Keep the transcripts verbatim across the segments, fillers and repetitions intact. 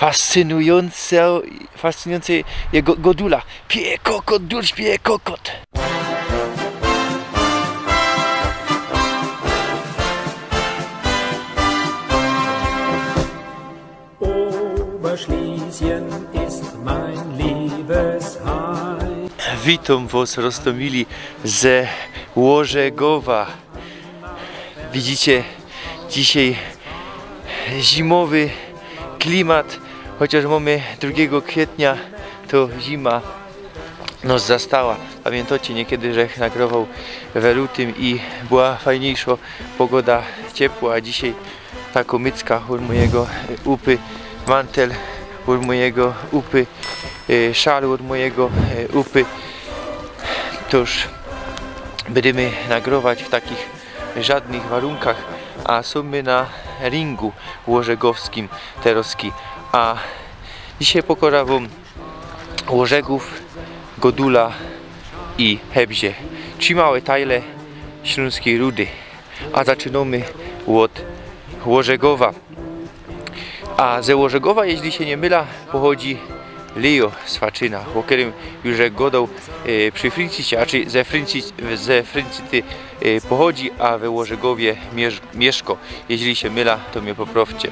fascynujące, fascynujące jego godula. Pije kokot, durś pije kokot. Oberschlesien ist mein Liebesheim. Witōm wos, roztōmili, ze Ôrzegowa. Widzicie, dzisiej zimowy klimat, chociŏż mōmy drugigo kwietnia, to zima nos zastała. Pamiyntocie, niykiedy żech nagrowoł we lutym i była fajniyjszŏ pogoda, ciepło, a dzisiej ta kōmycka ôd mojigo, e, upy, mantel ôd mojigo upy, e, szal ôd mojigo, e, upy. Tōż bydymy nagrować w takich żŏdnych warunkach, a sōm my na ringu ôrzegowskim terŏzki. A dzisiej pokŏżã wōm Ôrzegōw, Godula i Hebzie. Trzi małe tajle Ślōnskij Rudy. A zaczynōmy ôd Ôrzegowa. A ze Ôrzegowa, jeźli sie niy mylã, pochodzi Leo Swaczyna, ô kerym już żech godoł, e, przi Frincicie, a czy ze Frinci-, ze Frincity, e, pochodzi, a we Ôrzegowie mierz-, miyszkŏ. Jeźli sie mylã, to mie poprŏwcie.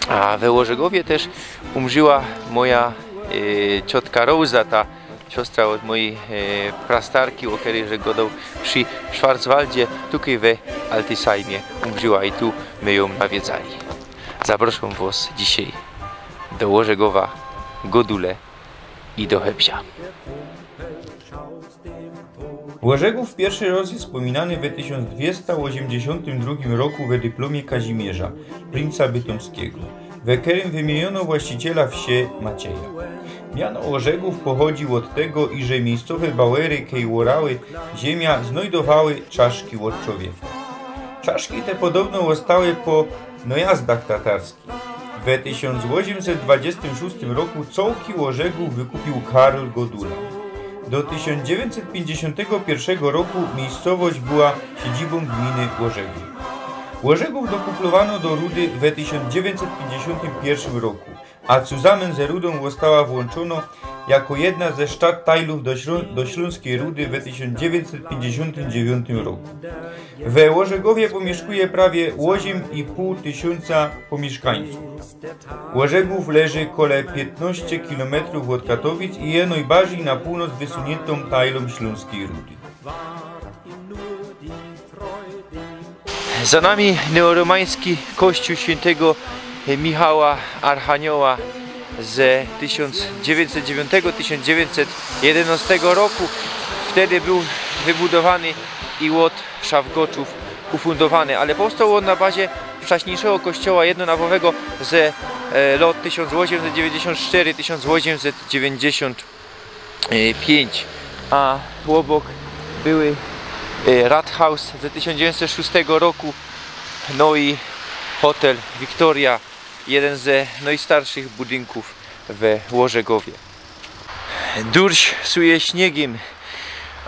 A we Ôrzegowie tyż umrzyła moja, e, ciotka Roza, ta siostra ôd mojij, e, prastarki, ô kerej żech godoł przi Schwarzwaldzie, tukej we Altysheimie umrzyła i tu my jã nawiedzali. Zaprŏszōm wŏs dzisiej do Ôrzegowa, Godule i do Hebzia. Ôrzegōw piyrszy rŏz je spōminany we tysiōnc dwiesta ôziymdziesiōntym drugim roku we dyplōmie Kazimierza, princa bytōmskigo, we kerym wymiyniōno właściciela wsie Macieja. Miano Ôrzegōw pochodzi ôd tego, iże miyjscowe bawery, kej ôrały ziymia, znojdowały czaszki ôd czowieka. Czaszki te podobno ôstały po nojazdach tatarskich. We tysiōnc ôziymset dwadziestym szōstym roku cołki Ôrzegōw wykupiōł Karol Godula. Do tysiōnc dziewiyńćset piyńćdziesiōntego piyrszego roku miyjscowość była siedzibōm gminy Ôrzegōw. Ôrzegōw dokupowano do Rudy we tysiōnc dziewiyńćset piyńćdziesiōntym piyrszym roku, a zusamyn ze Rudōm ôstała włōnczōno jako jedna ze sztadtajlōw do Ślō-, do Ślōnskij Rudy we tysiōnc dziewiyńćset piyńćdziesiōntym dziewiyntym roku. We Ôrzegowie pōmiyszkuje prawie ôziym i pōł tysiōnca pōmiyszkańcōw. Ôrzegōw leży kole piytnŏście kilometrōw ôd Katowic i je nojbardzij na pōłnoc wysunyntōm tajlōm Ślōnskij Rudy. Za nami neoromański kościōł świyntego Michała Archanioła ze tysiōnc dziewiyńćset dziewiyntego, tysiōnc dziewiyńćset jedynŏstego roku. Wtedy bōł wybudowany i ôd Szafgoczōw ufundowany, ale powstoł ôn na bazie wczaśniyjszego kościoła jednonawowego ze, e, lŏt tysiōnc ôziymset dziewiyńćdziesiōnt sztery, tysiōnc ôziymset dziewiyńćdziesiōnt piynć, a ôbok były, e, Rathaus ze tysiōnc dziewiyńćset szōstego roku, no i hotel Victoria, jedyn ze nojstarszych budynkōw we Ôrzegowie. Durś suje śniygiym,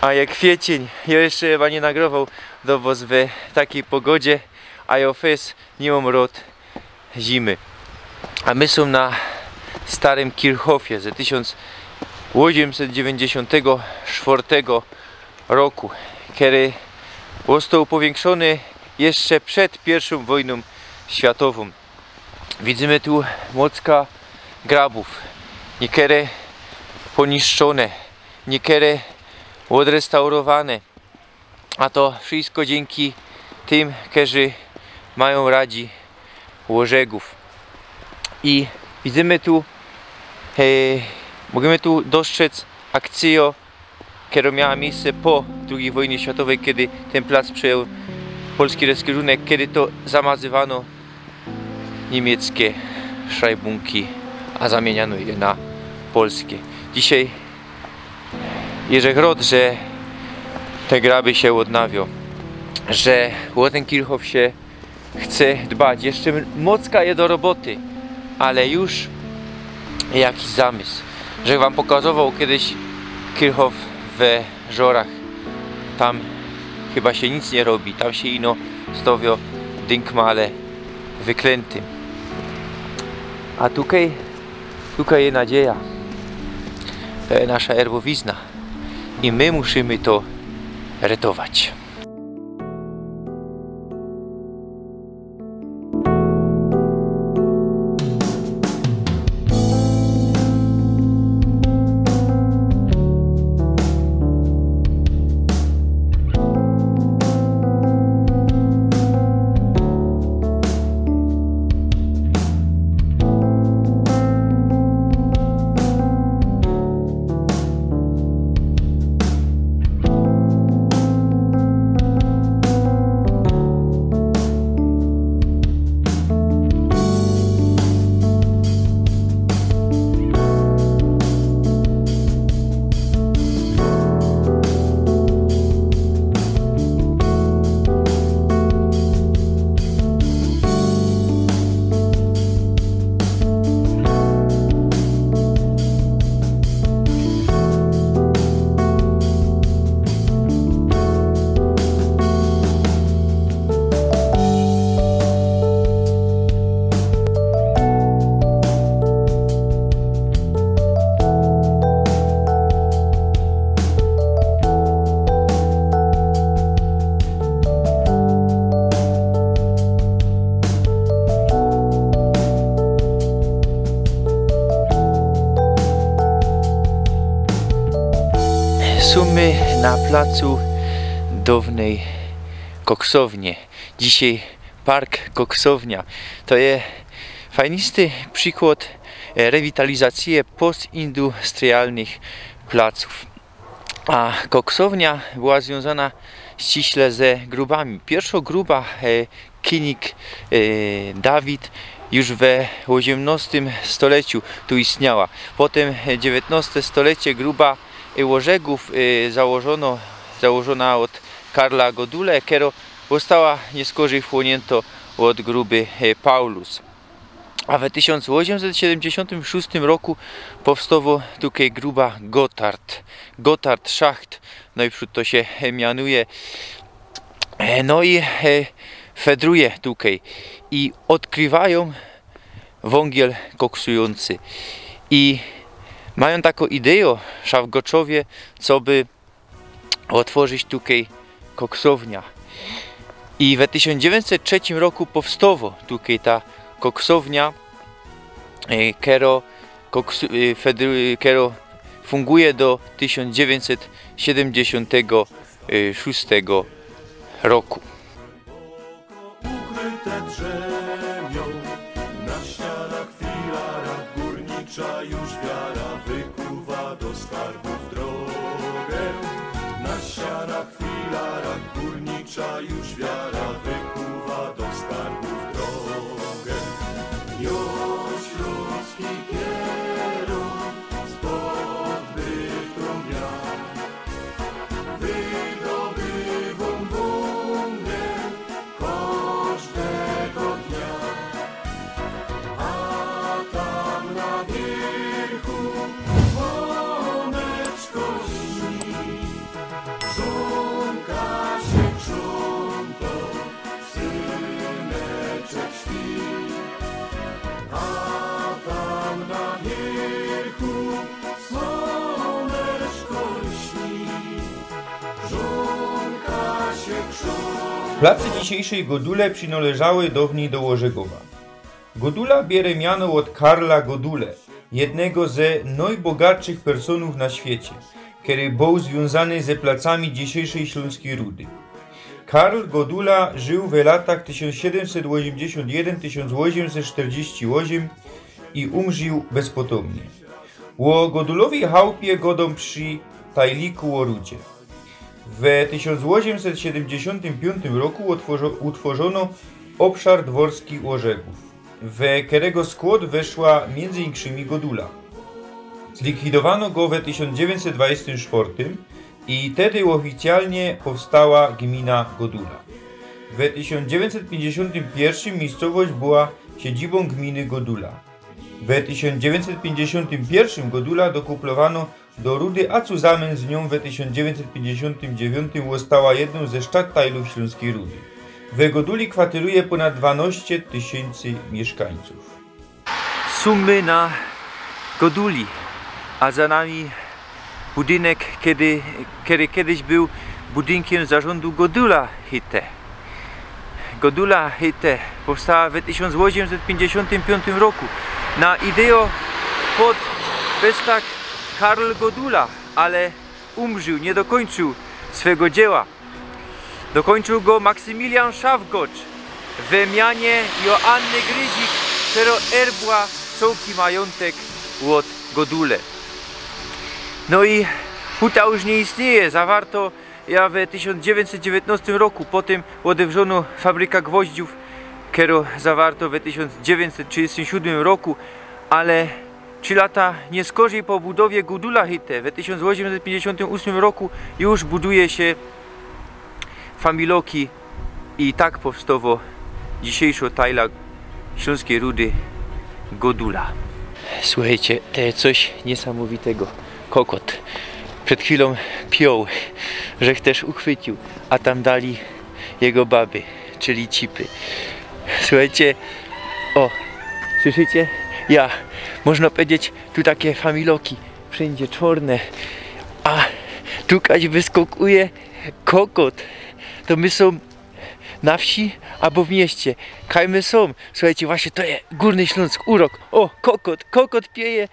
a je kwiecień. Jŏ jeszcze chyba niy nagrowoł do wŏs we takij pogodzie, a jŏ fest niy mōm rŏd zimy. A my sōm na starym Kirchhofie ze tysiōnc ôziymset dziewiyńćdziesiōntego sztwŏrtego roku, kery ôstoł powiynkrzōny jeszcze przed piyrszōm wojnōm światowōm. Widzymy tu mocka grabōw, niykery pōniszczōne, niykery ôdrestaurowane. A to wszysko dziynki tym, kerzy majōm radzi Ôrzegōw. I widzymy tu, e, możymy tu dostrzec akcyjŏ, kerŏ miała miyjsce po drugij wojnie światowej, kej tyn plac przejął polski Reskirōnek, kej to zamazywano niymieckie szrajbunki, a zamiyniano je na polskie. Dzisiej jeżech rŏd, że te graby sie ôdnawiōm, że ô tyn Kirchhof sie chce dbać. Jeszcze mocka je do roboty, ale już jakiś zamysł. Żech wōm pokazowoł kedyś Kirchhof we Żorach. Tam chyba sie nic niy robi. Tam sie ino stŏwiŏ dynkmale wyklynty. A tukej Tukej je nadzieja. To je nasza erwowizna. I my musimy to retować. Sōm my na placu downyj koksownie. Dzisiej park Koksownia. To je fajnisty przikłod, e, rewitalizacyje postindustrialnych placōw. A koksownia była zwiōnzana ściśle ze grubami. Piyrwszŏ gruba, e, Kinik, e, Dawid już we ôziymnŏstym stoleciu tu istniała. Potym, e, dziewiyntnŏste stolecie, gruba, e, Ôrzegōw, e, założono, założōna ôd Karla Godule, kerŏ ôstała niyskorzij wchłōniynto ôd gruby, e, Paulus. A we tysiōnc ôziymset siedymdziesiōntym szōstym roku powstŏwŏ tukej gruba Gotthard. Gotthard Schacht, nojprzōd to sie, e, mianuje. E, no i, e, fedruje tukej. I ôdkriwajōm wōngiel koksujōncy. I majōm takõ idejõ szaf w Goczowie, coby ôtworzić tukej koksownia. I we tysiōnc dziewiyntset trzecym roku powstŏwŏ tukej ta koksownia, e, kerŏ koks-, e, fedry-, kerŏ funguje do tysiōnc dziewiyntset siedymdziesiōntego szōstego roku. Ukryte drzemią na ścianach, filarach górnicza już wiara wykuwa do skarbów drogę. Na ścianach, filarach górnicza już wiara wykuwa do skarbów drogę. Już ludzki pierōn spod bytu miar wydobywōm wōngiel kożdego dnia. A tam na wiyrchu słōneczko lśni, żōnka sie krzątŏ, syneczek śpi. A tam na wiyrchu słōneczko lśni, żōnka sie krzątŏ. Place dzisiejszyj Godule przinoleżały downyj do Ôrzegowa. Godula bierze miano ôd Karla Godule, jednego ze nojbogatszych personōw na świecie, kery bōł zwiōnzany ze placami dzisiejszyj Ślōnskij Rudy. Karl Godula żył we latach tysiōnc siedymset ôziymdziesiōnt jedyn, tysiōnc ôziymset sztyrdziści ôziym i umrził bezpotōmnie. Ô Godulowyj chałpie godōm przi tajliku ô Rudzie. We tysiōnc ôziymset siedymdziesiōntym piōntym roku utworzo-, utworzono ôbszar dworski Ôrzegōw, we kerego skłŏd weszła miyndzy inkszymi Godula. Zlikwidowano go we tysiōnc dziewiyntset dwadzieścia sztyrtym i tedy ôficjalnie powstała gmina Godula. We tysiōnc dziewiyntset piyńćdziesiōntym piyrszym miyjscowość była siedzibōm gminy Godula. We tysiōnc dziewiyntset piyńćdziesiōntym piyrszym Godula dokuplowano do Rudy, a cuzamyn z niōm we tysiōnc dziewiyntset piyńćdziesiōntym dziewiōntym ôstała jednōm ze sztadtajlōw Ślōnskij Rudy. We Goduli kwatyruje pōnad dwanŏście tysiyncy miyszkańcōw. Sōm my na Goduli, a za nami budynk, kery, kery kedyś bōł budynkiym zarzōndu Godula Hytte. Godula Hytte powstała we tysiōnc ôziymset piyńćdziesiōntym piōntym roku. Na idejo wpod pestak Karl Godula, ale umrził, niy dokōńczōł swego dzieła. Dokōńczōł go Maksymilian Szafgocz we mianie Joanny Gryzik, kery erbła cołki majōntek ôd Godule. No i huta już niy istnieje, zawarto ja we tysiōnc dziewiyńćset dziewiyńtnostym roku, potym ôdewrzōno fabryka gwoździōw, kerõ zawarto we tysiōnc dziewiyńćset trzidziestym siódmym roku, ale trzi lata niy skorzij po budowie Godula Hytte we tysiōnc ôziymset piyńćdziesiōntym ósmym roku już buduje sie familoki i tak powstowo dzisiyjszŏ tajla ślōnskij rudy Godula. Słuchejcie, to je coś niysamowitego. Kokot. Przed chwilōm pioł, żech tyż uchwyciōł, a tam dali jego baby, czyli cipy. Słuchejcie, ô, słyszycie? Ja, możno pedzieć, tu take familoki, wszyndzie czŏrne, a tu kajś wyskokuje kokot. To my sōm na wsi abo w mieście? Kaj my sōm? Słuchejcie, właśnie to je Gōrny Ślōnsk, urok. Ô, kokot, kokot pieje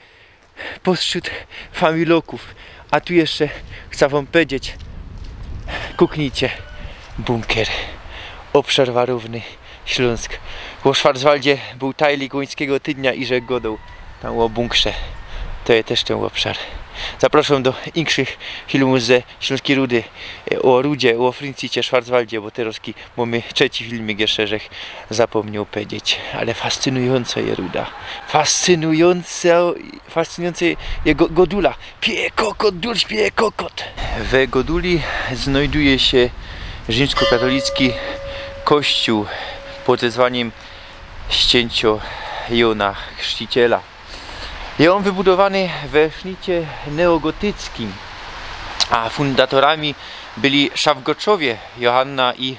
postrzōd familoków. A tu jeszcze chcã wōm pedzieć, kuknijcie, bunkier, ôbszar warowny Ślōnsk. Ô Szwarcwaldzie bōł tajlik Łońskigo Tydnia i żech godoł tam ô bunkrze. To je tyż tyn ôbszar. Zaprŏszōm do inkszych filmōw ze Ślōnskij Rudy, e, ô rudzie, ô Fryncicie Szwarcwaldzie, bo terŏzki mōmy trzeci filmik, jeszcze żech zapōmnioł pedzieć. Ale fascynujōnco je ruda. Fascynujōnco, fascynujōnco je go-, Godula. Pije kokot, durś pije kokot. We Goduli znajduje sie rzimskokatolicki kościōł pod wezwaniym Świynto Jana Chrzciciela. Je ôn wybudowany we sznicie neogotyckim, a fundatorami byli Szafgoczowie Johanna i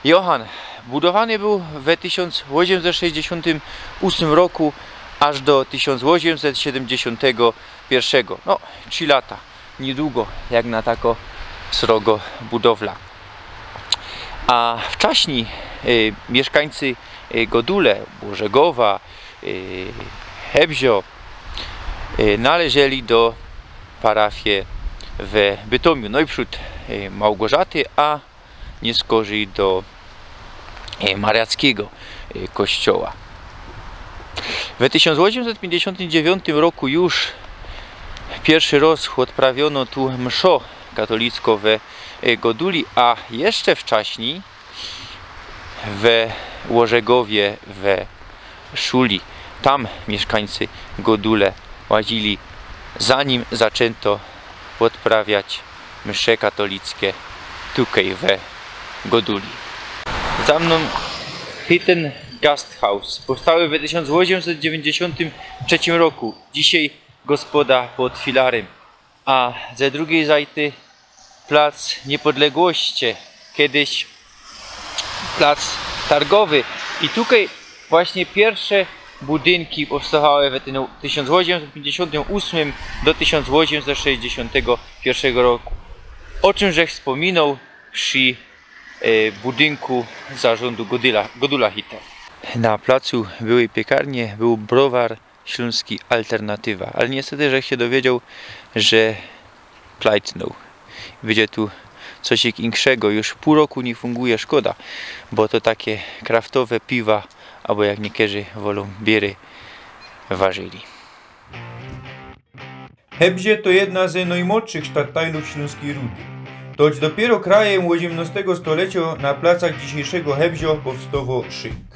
Johan. Budowany bōł we tysiōnc ôziymset sześćdziesiōntym ósmym roku aż do tysiōnc ôziymset siedymdziesiōntego piyrszego. No, trzi lata. Niydługo jak na tako srogo budowla. A wczaśnij, y, miyszkańcy, y, Godule, Ôrzegowa, y, Hebzio, y, naleźli do parafije we Bytōmiu. Nojprzōd, y, Małgorzaty, a niy skorzij do, y, mariackigo, y, kościoła. We tysiōnc ôziymset piyńćdziesiōntym dziewiōntym roku już piyrszy rŏz ôdprawiōno tu mszŏ katolicko we, y, Goduli, a jeszcze wczaśnij we Ôrzegowie, we szuli. Tam miyszkańcy Godule łazili, zanim zaczynto ôdprawiać msze katolickie tukej we Goduli. Za mnōm Hytten Gasthaus, powstały we tysiōnc ôziymset dziewiyńćdziesiōntym trzecim roku. Dzisiej gospoda pod filarym. A ze drugij zajty plac Niepodległości, kedyś plac targowy. I tukej właśnie piyrsze budynki powstŏwały w tym tysiōnc ôziymset piyńćdziesiōntym ósmym do tysiōnc ôziymset sześćdziesiōntego piyrszego roku. Ô czym żech spōminoł przi, e, budynku zarzōndu Godula, Godula Hytte. Na placu byłej piekarnie bōł browar Ślōnski Alternatywa, ale niystety żech sie dowiedzioł, że plajtnōł. Bydzie tu coś inkszego, już pōł roku niy funguje, szkoda, bo to take kraftowe piwa, abo jak niykerzy wolōm, biery, warzyli. Hebzie to jedna ze nojmłodszych sztadtajlōw Ślōnskij Rudy. Tocz dopiyro krajym ôziymnŏstego stoleciŏ na placach dzisiyjszego Hebzio powstŏwŏ szynk.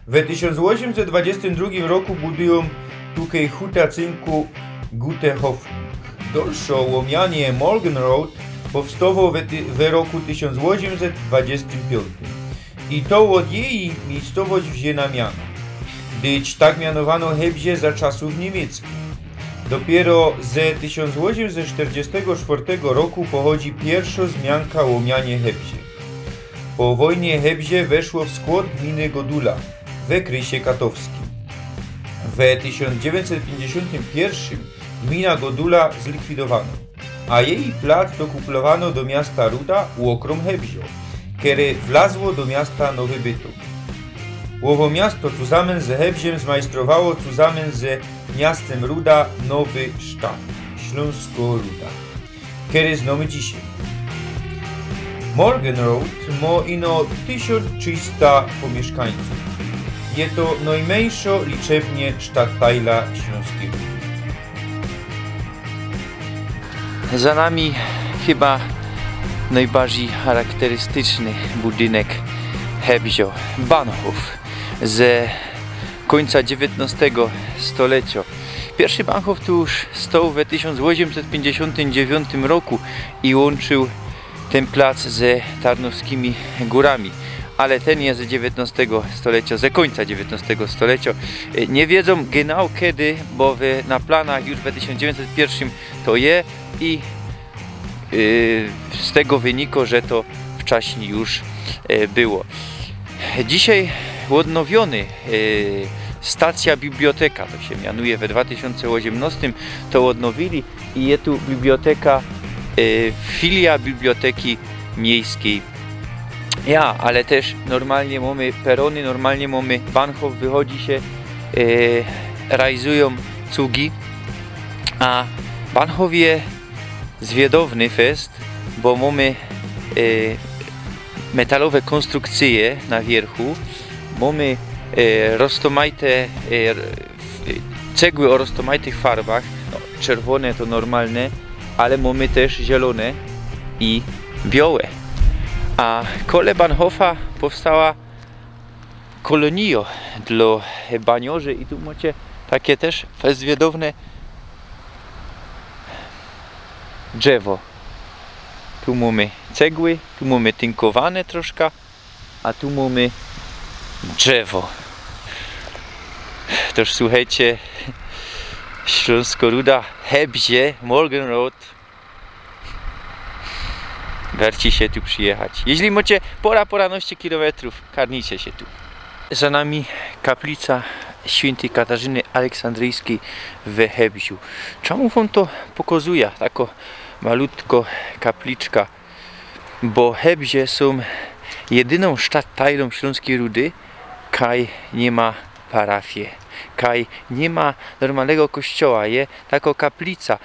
We tysiōnc ôziymset dwadziestym drugim roku budujōm tukej huta cynku Gute Hoffnung. Dalszŏ łōmianie Morgenroth powstŏwŏ we ty-, we roku tysiōnc ôziymset dwadziestym piōntym. I to ôd jeji miejscowŏść wziyna miano. Dyć tak mianowano Hebzie za czasōw niymiecki. Dopiyro ze tysiōnc ôziymset sztyrdziestego sztwŏrtego roku pochodzi piyrszŏ zmianka łōmianie Hebzie. Po wojnie Hebzie weszło w skłŏd gminy Godula we krysie katowskim. We tysiōnc dziewiyńćset piyńćdziesiōntym piyrszym gmina Godula zlikwidowano, a jeji plac dokuplowano do miasta Ruda u ôkrōm Hebziŏ, kere wlazło do miasta Nowy Bytōm. Ôwo miasto cuzamyn ze Hebziym zmajstrowało cuzamyn ze miastym Ruda nowy sztat, Ślōnsko Ruda, kery znōmy dzisiej. Morgenröth mŏ ino tysiōnc trzysta pōmiyszkańcōw. Je to nojmyńszŏ liczebnie sztattajla Ślōnskij Rudy. Za nami chyba nojbardzij charakterystyczny budynek Hebziŏ. Bahnhōf ze kōńca dziewiytnŏstego stoleciŏ. Piyrszy bahnhōf tu już stoł we tysiōnc ôziymset piyńćdziesiōntym dziewiōntym roku i łōnczył tyn plac ze Tarnowskimi Gōrami. Ale tyn je ze dziewiytnŏstego stoleciŏ, ze kōńca dziewiytnŏstego stoleciŏ. E, niy wiedzōm genau kedy, bo we, na planach już we tysiōnc dziewiyńćset piyrszym to je i, e, z tego wyniko, że to wczaśnij już, e, było. Dzisiej ôdnowiōny, e, stacyjŏ biblioteka, to sie mianuje, we dwa tysiōnce ôziymnŏstym to ôdnowiyli i je tu biblioteka, e, filiŏ biblioteki miejskij. Ja, ale tyż normalnie mōmy perōny, normalnie mōmy bahnhōf, wychodzi sie, e, rajzujōm cugi, a bahnhōf je zwiadowny fest, bo mōmy, e, metalowe kōnstrukcyje na wiyrchu, mōmy, e, roztōmajte, e, r-, w-, cegły ô roztōmajtych farwach, no, czerwōne to normalne, ale mōmy tyż zielōne i biołe. A kole bahnhōfa powstała kolonijŏ dlŏ baniŏrzy i tu mŏcie takie tyż fest zwiadowne drzewo. Tu mōmy cegły, tu mōmy tynkowane troszka, a tu mōmy drzewo. Toż suchejcie, Ślōnsko Ruda, Hebzie, Morgenröth. Werci sie tu przijechać. Jeźli mŏcie pora, poranŏście kilometrōw, karnijcie sie tu. Za nami kaplica świyntyj Katarzyny Aleksandryjskij we Hebziu. Czymu wōm to pokŏzujã, takŏ malutkŏ kapliczka? Bo Hebzie sōm jedynōm sztattajlōm Ślōnskij Rudy, kaj niy ma parafije, kaj niy ma normalnego kościoła, je takŏ kaplica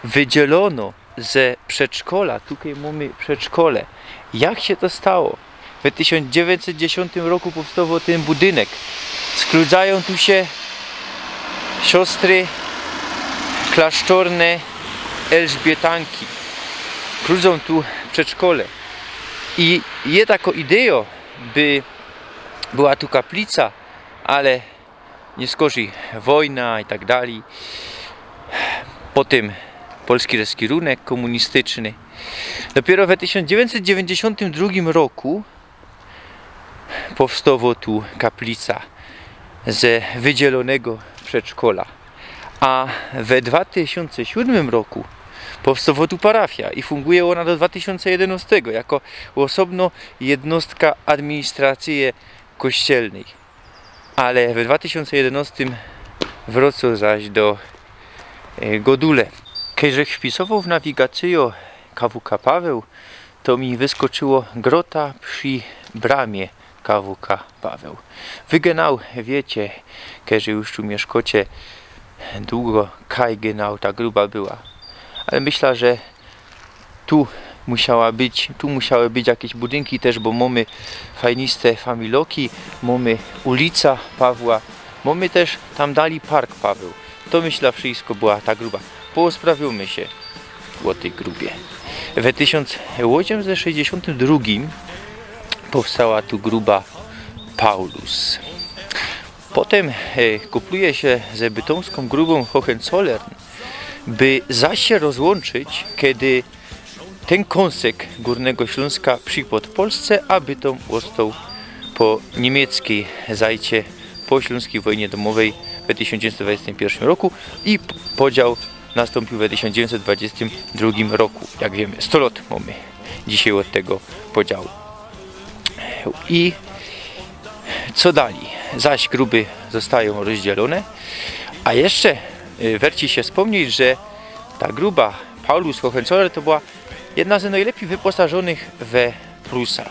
wydzielōnŏ ze przedszkola. Tukej mōmy przedszkole. Jak sie to stało? We tysiōnc dziewiyńćset dziesiōntym roku powstŏwoł tyn budynek. Skludzajōm tu sie siostry klasztorne Elżbietanki. Kludzōm tu przedszkole. I je takŏ idejŏ, by była tu kaplica, ale niy skorzij, wojna i tak dalij. Potym polski rozkirunek kōmunistyczny. Dopiyro we tysiōnc dziewiyńćset dziewiyńćdziesiōntym drugim roku powstŏwoł tu kaplica ze wydzielōnego przedszkola. A we dwa tysiōnce siōdmym roku powstŏwoł tu parafijŏ i funguje ôna do dwa tysiōnce jedynŏstego jako ôsobnŏ jednostka administracyje kościelnyj. Ale we dwa tysiōnce jedynŏstym wrōcoł zaś do, e, Godule. Kej żech wpisowoł w nawigacyjŏ K W K Paweł, to mi wyskoczyło grota przi bramie K W K Paweł. Wy genau wiycie, kerzy już tu miyszkŏcie dugo, kaj genau ta gruba była. Ale myślã, że tu musiała być, tu musiały być jakeś budynki tyż, bo mōmy fajniste familoki, mōmy ulica Pawła, mōmy tyż tam dalij park Paweł. To, myślã, wszyjsko była ta gruba. Posprawiōmy sie ô tyj grubie. We tysiōnc ôziymset sześćdziesiōntym drugim powstała tu gruba Paulus. Potym, e, kupluje sie ze bytōmskōm grubōm Hohenzollern, by zaś sie rozłōnczyć, kej tyn kōnsek Gōrnego Ślōnska przipŏd Polsce, a Bytōm ôstoł po niymieckiej zajcie po ślōnskij wojnie dōmowej we tysiōnc dziewiyńćset dwudziestym piyrszym roku i p-, podział nastōmpiōł we tysiōnc dziewiyńćset dwudziestym drugim roku. Jak wiymy, sto lŏt mōmy dzisiej ôd tego podziału. I co dalij? zaś gruby zostajōm rozdzielōne. A jeszcze y, werci sie spōmnieć, że ta gruba Paulus Hohenzoller to była jedna ze nojlepij wyposażōnych we Prusach.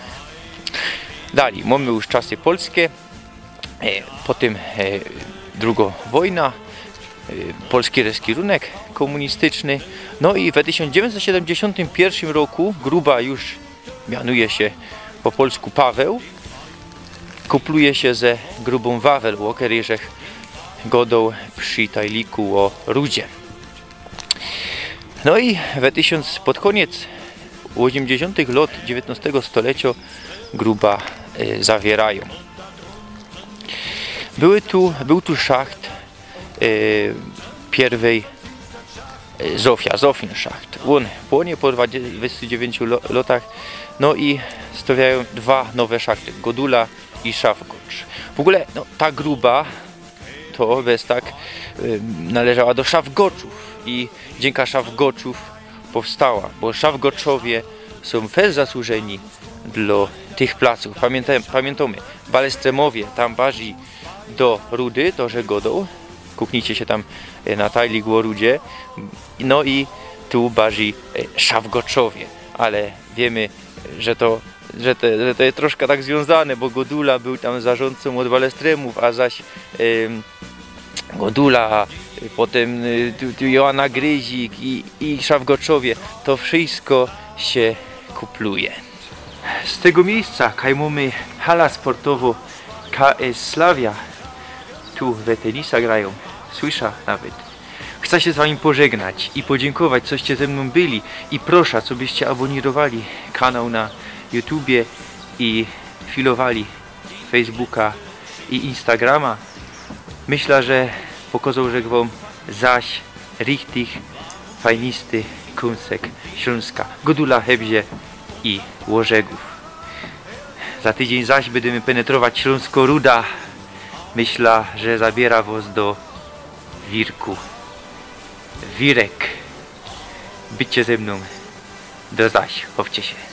Dalij, mōmy już czasy polske, e, potym e, drugo wojna, e, polski reskirunek kōmunistyczny. No i we tysiōnc dziewiyńćset siedymdziesiōntym piyrszym roku gruba już mianuje sie po polsku Paweł, kupluje sie ze grubōm Wawel, o kerej żech godoł przi tajliku o rudzie. No i we tysiōnc, pod kōniec ôziymdziesiōntych lot dziewiyńtnostego stolecio gruba e, zawiyrajōm. Były tu, bōł tu szacht e, piyrwyj e, Zofia, Zofin szacht. Ôn płonie po dwadzieścia dziewięciu lo- lotach. No i stawiajōm dwa nowe szachty, Godula i Szafgocz. W ogóle no, ta gruba to bez tak e, należała do Szafgoczōw i dziynka Szafgoczōw powstała, bo Szafgoczowie sōm fest zasłużeni dlo tych placōw. Pamiyntaj- pamiyntajmy, Balestremowie tam bardzij do rudy, to że godoł, kuknijcie sie tam e, na tajlik o rudzie, no i tu bardzij e, Szafgoczowie, ale wiymy, że to, że, te, że to je troszka tak zwiōnzane, bo Godula bōł tam zarządcōm ôd Balestremōw, a zaś ym, Godula, potym y, tu, tu Joanna Gryzik i, i Szafgoczowie, to wszysko sie kupluje. Z tego miyjsca, kaj mōmy hala sportowo K S Sławia, tu we tenisa grajōm, słysza nawet. Chca sie z wami pożegnać i podziynkować, coście ze mnōm byli, i prosza, cobyście abōnirowali kanoł na YouTubie i filowali Facebooka i Instagrama. Myśla, że pokozoł żech wōm zaś richtig fajnisty kōnsek Ślōnska, Godula, Hebzie i Ôrzegōw. Za tydziyń zaś bydymy penetrować Ślōnsko Ruda. Myśla, że zabiera wos do Wirku. Wirek. Bydźcie ze mnōm. Do zaś. Chowcie sie.